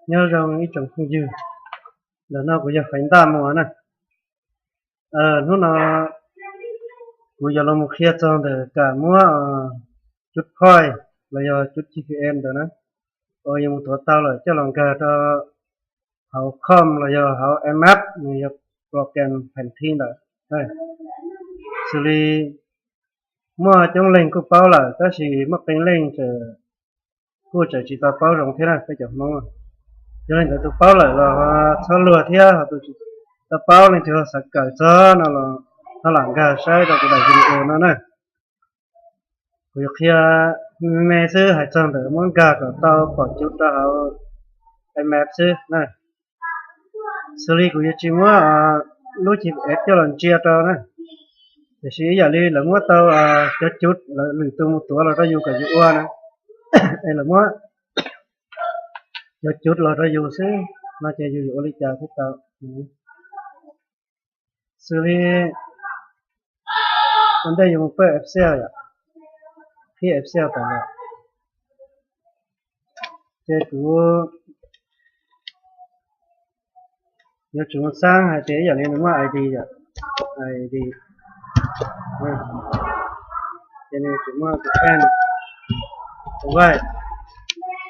Nyob zoo ib tsoom phooj ywg, ntawm no kuv yog Faiv Ntaj Muas na. Hnub no kuv yuav los mus qhia txog ntawm kam muab cub point los yog cub G P S ntawd na, uas yus mus tuav tau lawm coj los nkag rau hauv com los yog hauv iMap, nws yog program pheem thi ntawd. Xws li muaj coob leej kuj paub lawm, tab sis muaj qee leej kuj tseem tsis tau paub zoo thiab na peb cov Hmoob. Yog leej twg tus paub lawm los txhob luag thiab, ho tus tsis tau paub leej twg ho xav kawm txog no los ho lam nkag saib rau kuv daim video no na. Kuv yuav qhia me me xwb, hais txog ntawm muab nkag kom tau pom cub rau hauv iMap xwb na. Xws li kuv yuav tsis muab lub G P S coj los ntsia rau na, tiam sis ib yam li lawv muab tau cov cub lawv lwm tus mus tuav los rau yus kom yus ua na, es lawv muab cov cub los rau yus xwb no ces yus yuav ua li cas thiaj tau. Xws li ua ntej yus mus pawj Excel yom, qhib Excel tawm los, ces kuv yuav tsum mus xaab hais tias ib yam li nws muaj I D yom, I D, ces nws yuav tsum muaj tus kheej, tus vaij,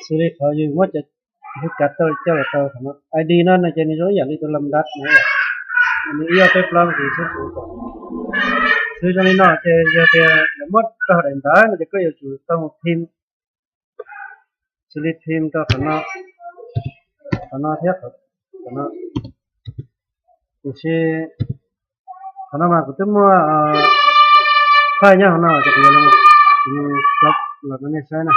xws li qhov yus muab cov hwj kav tau coj los rau qhov no. I D no no ces nws zoo ib yam li tus laj dab no, nws ib ob peb plaub ntxiv xwb. Xws zoo li no ces yog tias lawv muab rau hauv daim ntawv no ces koj yuav tsum tau mus phim, xws li phim rau qhov no, qhov no thiab qhov no. Tiam sis qhov no mas kuv twb muaj file nyob hauv no ces kuv yuav los, kuv yuav los rau nej saib na.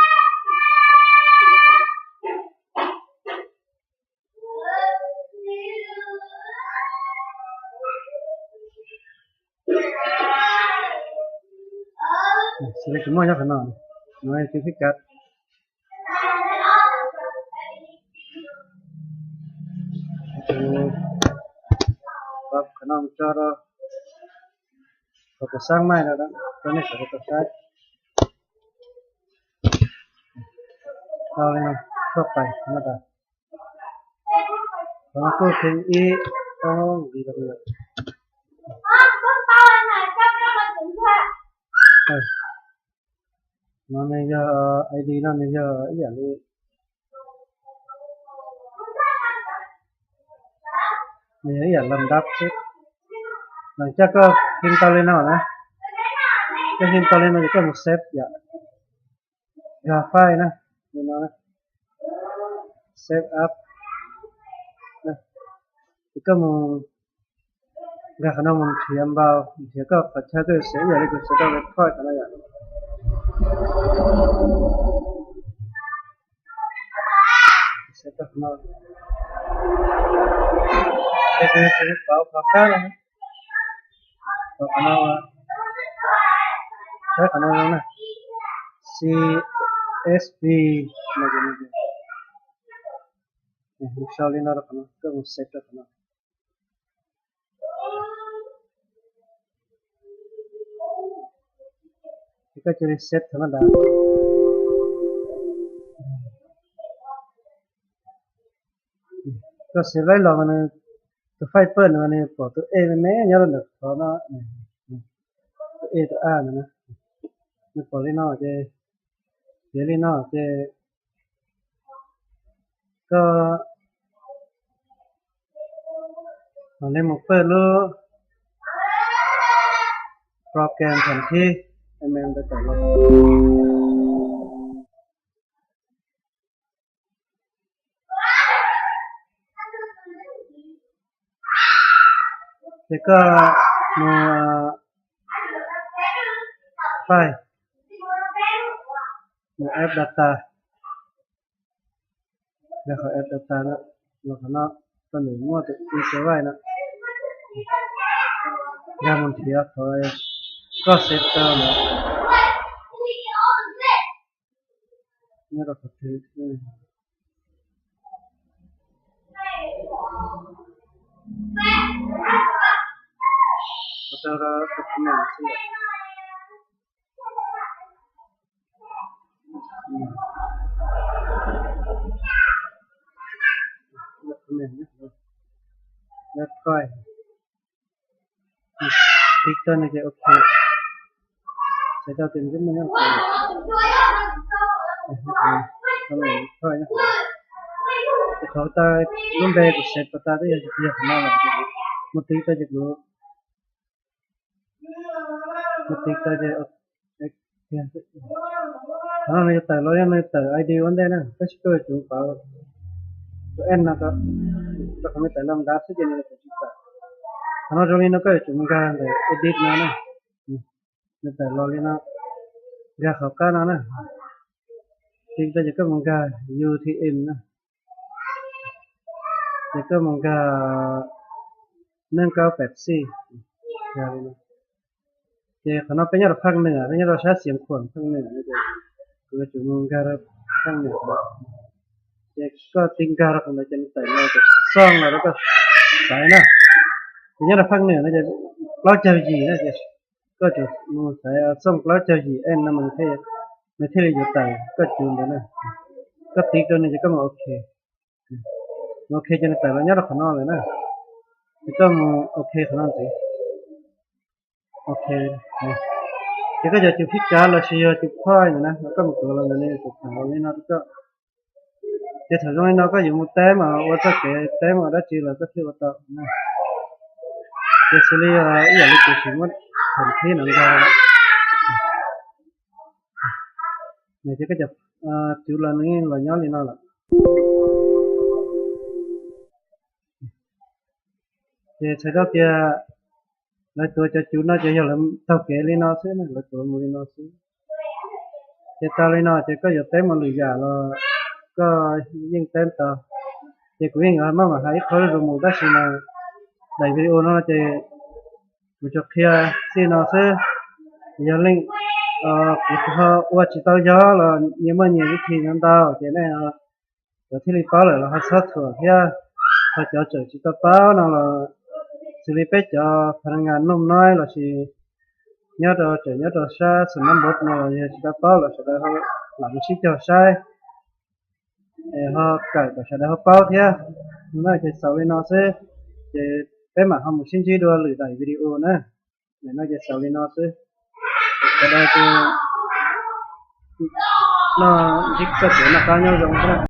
Xws li kuv muaj nyob qhov no, no tus hwj kav, kuv pab qhov no mus tso rau, qhov kuv xaab maij rau, rau nej sawv daws tau saib. Tau li no, thoj pais no tas. Qhov no kuj theej ib, ob, li rau no nws yog I D no nws yog ib yam li, nws yog ib yam laj dab xwb. Los coj koj phim tau li no na, koj phim tau li no ces koj mus save yom, nkag file na, li no, save as. Ces koj mus nkag qhov no mus nrhiav npau, nrhiav koj qhov chaw koj yuav save, ib yam li kuv save rau record qhov no yom. Save rau qhov no, ces kuv yuav tsum pauv qhov qab no, pauv qhov no, saib qhov no zoo na, C S V no, sau li no rau qhov no, koj mus save rau qhov no. Ces koj cia li save thaum no ntawd. Koj save laib los mas nws, tus file pawj no nws pom tus E me me nyob rau ntawm qhov no, tus E tus A no, nws pom li no ces, piav li no ces koj mam li mus pawj lub program pheem thi, em, ntawd tawm los. Ces koj mus file, mus add data, yog qhov add data no, los qhov no, koj mus muaj tus i xav vaij no, yog mus nrhiav qhov koj save tau no, nyob rau qhov twg. Ua rau rau tus qhov no xwb. koj, tiv tau no ces ok. Txhais tau tias nws twb muaj nyob qhov, qhov tas lub npe kuv xav pas tas twb yog tias qhov no lawm, mus tiv tau ces kuv, mus tiv tau ces qhov no nws yuav tawm los yog nws tawm I D ua ntej na, tab sis koj yuav tsum pauv tus N no rau qhov nws tawm los nrad xwb ces nws yuav tsum tsis tawm. Qhov no zoo li no koj yuav tsum mus nkag ntawm edit no na, nws tawm los li no, nkag qhov qab no na, tiv tau ces koj mus nkag U T M na, ces koj mus nkag neeb kaub pem xij, nkag li no. Ces qhov no peb nyob rau phaj nwm, peb nyob rau sab Xiav Khuam phaj nwm no ces kuv yuav tsum mus nkag rau phaj nwm. Ces koj tiv nkag rau qhov ntawd ces nws tawm los ces xooj los rau koj xaiv na. Ces nyob rau phaj nwm no ces plaub caug yim na ces koj tsum mus xaiv xooj plaub caug yim N no mas nws thiaj li yuav tawm koj cov ntawd na. Koj tiv rau nws ces koj mus ok. Mus ok ces nws tawm los nyob rau qhov no lawm na. Ces koj mus ok qhov no ntxiv. Ok, ces koj cov cus phib kav los sis yog cus phoj ntawd na, koj mus tuav los ntawd nws yuav tsum tawm li no rau koj. Ces thaum zoo li no koj yuav mus teb mas ua txoj kev teb mas dab tsi los koj thiaj ua tau na. Ces xws li ib yam li kuv tsis muab thaum thib no nkag, ces koj cov cus los nws los nyob li no lawm. Ces txhais tau tias lawv tuav cov cus no ces yog lawv taug kev li no xwb, lawv tuav mus li no xwb. Ces tau li no ces koj yuav teb mus lwm yam los koj yeej teb tau. Ces kuv yeej yuav maj mam hais ib qho zuj zus mus tab sis mas daim video no ces kuv tsuas qhia txij no xwb. Yog leej twg ho ua tsis tau yog los nyias muaj nyias vib thim ntau ces nej cov thiaj li paub lawm los ho txhob thuam thiab. Ho cov tseem tsis tau paub no los xws li peb cov pha na ngas num noib los sis nyob rau tseem nyob rau sab Xas Nab Npov no los yog tsis tau paub los sawv daws ho lam mus sib cog saib es ho kawm kom sawv daws ho paub thiab. No ces xaus li no xwb, ces peb mam ho mus sib ntsib dua lwm daim video na. No ces xaus li no xwb, sawv daws tus no ntsib txoj kev noj qab nyob zoo.